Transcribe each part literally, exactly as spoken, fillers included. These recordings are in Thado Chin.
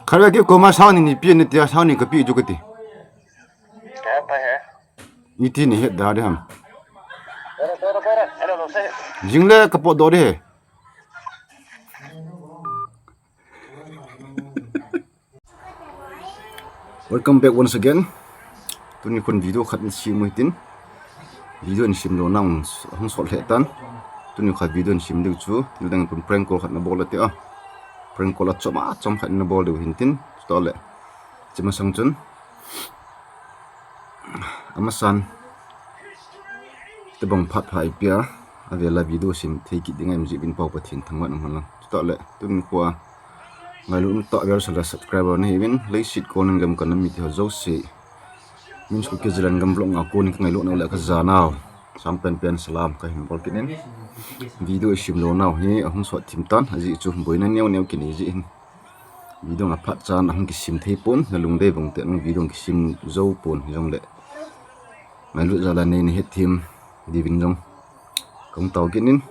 Khatvei kei koma sang ni ni pe in nati a, sang ni kape chu kati. Kei pa he. Iti nahet da ding ham. Jing le kapotdoh ding ahi. Welcome back once again. Tuni khun video khat in sem u hitin. Video in sem lou nau hung sot lheh tan. Tuni kha video in sem diu chu, thil dang in prank call khat nabol u hite a. Prank call achom achom khat nabol diu hintin. Chutah le, hiche masang chun, amasan, tobang phat pha ipi a, avel a video sem thei kit ding a um jeh uvin Pathen thangvah in um hen lang. Chutah le, tuni nikho a ngailut umtah viewers le subscriber nahiuvin, leiset kon in gam kon a mite ho jouse, Min School Kids Land Gam Vlog a kon in kangailut nau le kajanau, sang penpen salam kahin bol kit in. Video isem lou nau hi ahung sot thim tan, ajeh chu boina neo neo kinei jeh hin. Video a phat chan ahung kisem thei pon, nalungdei vang teng video kisem jou pon, hijongle ngailut jal a nei nahet them diuvin jong kahung tao kit in.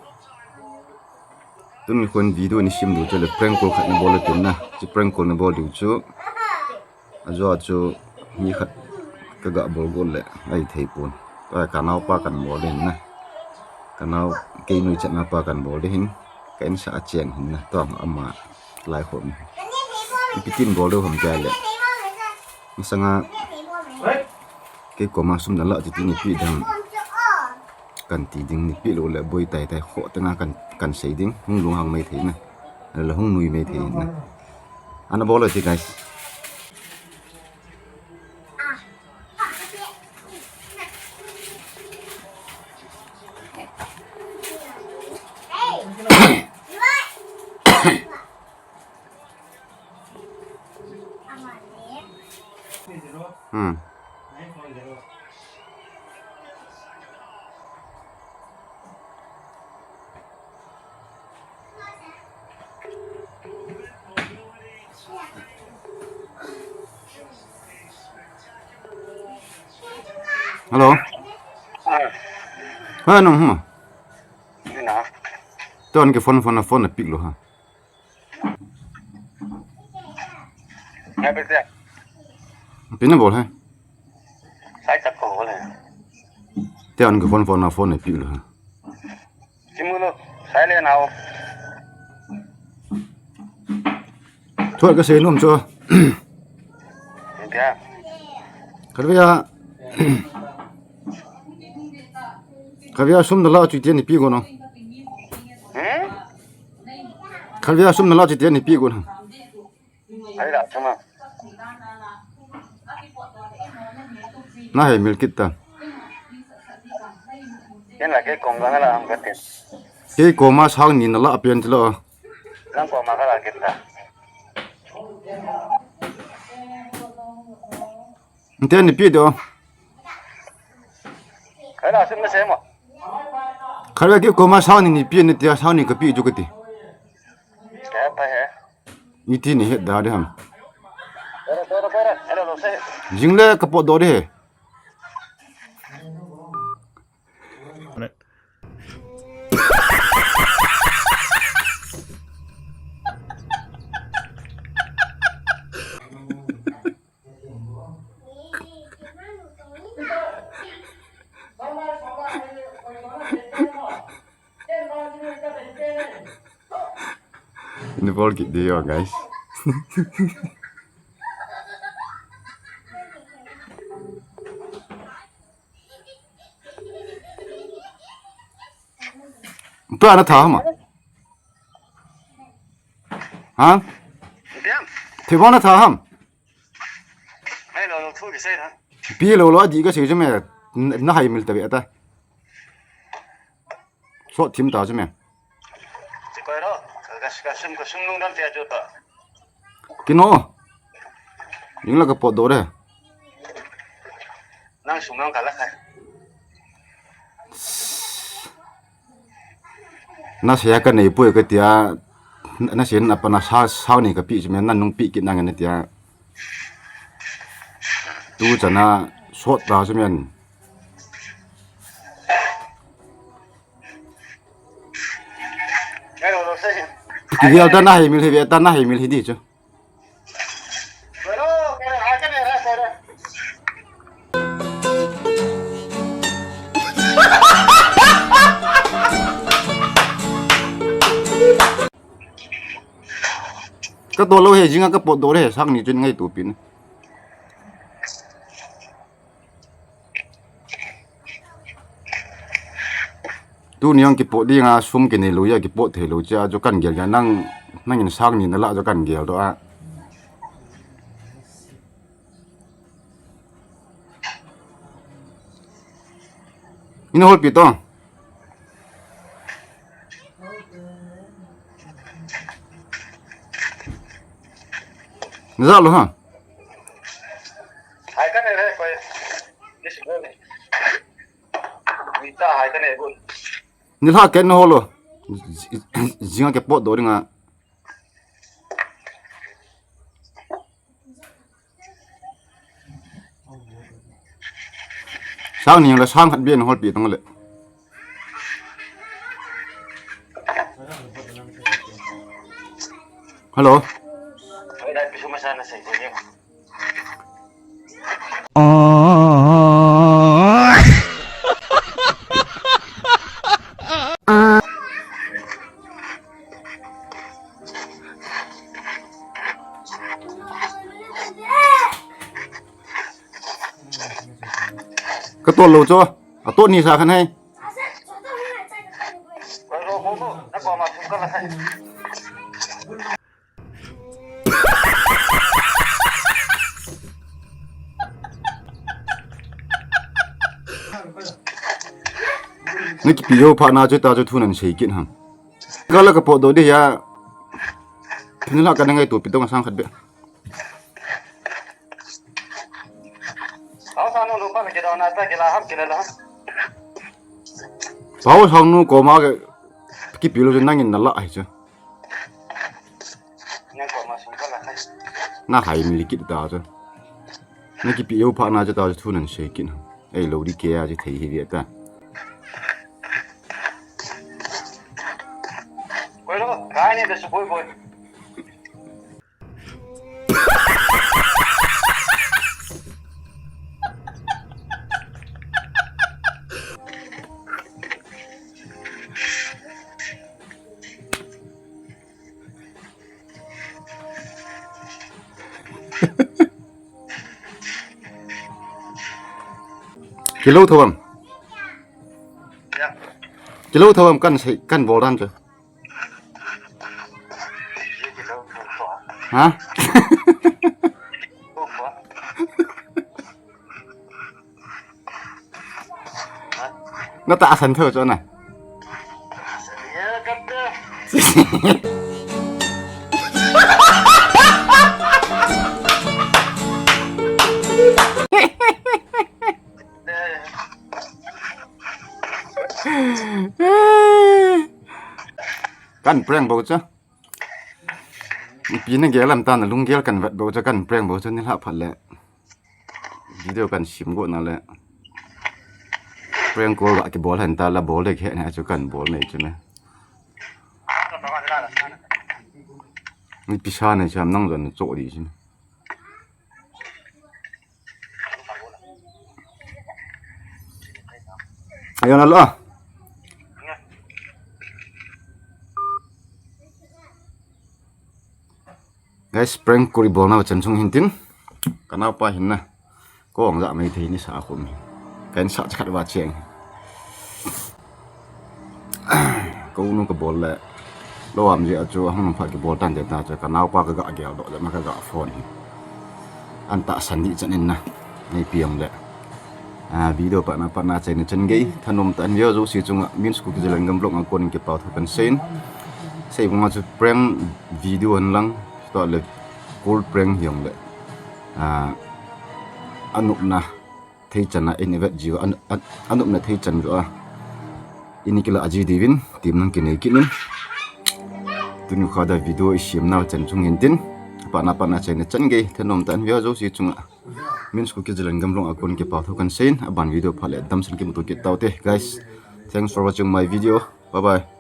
Tuni khun video in isem diu chu le prank call khat nabol u hitin na. Hiche prank call nabol diu chu, ajeh chu mi khat kaga bol got le ahithei pon. Tua kanaopa kan bol ding ahin na. Kanao, kei nuichatna pa kan bol ding ahin. Ka insah a cheng ahin na. Tua ama lai khom. Ipi tin bol diu ham tia le, masanga kei koma sum nalah chu tin ipi ding ham kan ti ding, ipi lou le boi tai tai kho teng a kan, kan sei ding, hung lunghang mai thei na, le hung nui mai thei na. Ana bol u hite guys. Hmm. Hello. Ah. Ha, no, hmm. Ina. Tua kei phone, phone, phone na pick lou ha. Ipi nabol ham? Tua kei phone, phone na phone na pick lou ha. Thua kasei nom chu. Khatvei a, khatvei a sum nalah chu tia nei pe got nang. Hmm? Khatvei a sum nalah chu tia nei pe got nang. Nahe mil kit ta. Kei koma sang ni nalah pen chu lo. Tia nei pe diu. Khatvei kei koma sang ni nei pe in nati a, sang ni kape chu kati. Iti nahet da ding ham. Jing le kapotdoh ding ahi. Involve kit ding ahi, guys. Tua natha ham? Ha? Thibol natha ham? Pe lou lou, adih kasei chu me, nahai mil ta ve ta. Sot thim ta chu me. Kino. Jing le kapotdoh ding. Nasei a kanei poi katia, nasei na pa na sa, sang ni kape chu me, nanung pe kit nange natia. Tu chana sot ta chu me. Kigel ta na hei mil hi ve ta na hei mil hi di chu. Ka to lo he, jinga ka pot do le he, sang ni chun ngai tu pin. Tuni ang kipot dinga sum kinei lo ya kipot thei lo cha chu kan gel ya nang nangin sang ni na la chu kan gel do a. Ina hol pi to. Na za lo ha. Hai ka ne re ko. Ni si ko ni. Ni ta hai ka ne ko. Ni la ken holo. Jinga kipot do dinga. Sang ni la sang khat bian hol pi tong le. Hello. Ka to lo cho. A to ni sa khan hai. Ni kipi ho pha na chu ta chu thu nan sei kit ham. Ka la ka pot do de ya. Ni la ka na ngai tu pi tong sang khat be. Pau sang nu ko ma ke kipi lo chu nangin na la ai chu. Na hai mi likit ta chu. Na kipi ho pha na chu ta chu thu nan sei kit. Ei lo di ke a chu thei hi ve ta. Koi lo, kai ne da su boi boi. Kilo thawm. Kilo thawm kan sei, kan bol dan chu. Ha? Na ta san thau cho na. Kan prank bou chu. Ipi na gel lam ta na lunggel kan vet bou chu kan prank bou chu ni la phat le. Video kan sim go na le. Prank call ga kibol hen ta la bol de khe na chu kan bol nei chu ne. Ni pisa nei cham nang jon cho di chu. Ayon alo. Guys, prank kuri bol na chan chung hin tin. Ka naopa hin na. Ko ang ja mai thei ni sa khum. Kan sa chat va cheng. Ko nu ka bol le. Lo am je a chu hang pha ki bol tan de ta chu ka naopa ka ga gel do le ma ka ga phone hi. An ta san di chan in na. Nei piang le. A, video pha na pha na chai na chan gei. Thanom ta an view jo si chunga Min School Kijalan Gam Vlog a kon kipa thu kan sein. Sei bunga chu prank video an lang. To le cool prank hiong le. A, anupna thei chan a in vet jiu an, an, anupna thei chan jo a. Ini kila aji divin tim nang kinei kinin. Tuni kha da video i siam na chan chung hin tin. Pha na pha na chai na chan gei. Thanom ta an view jo si chunga. Min School Kijalan Gam Vlog a kon kipa thu kan sein, a ban video pha le dam san kimu to kit tau te. Guys, thanks for watching my video. Bye bye.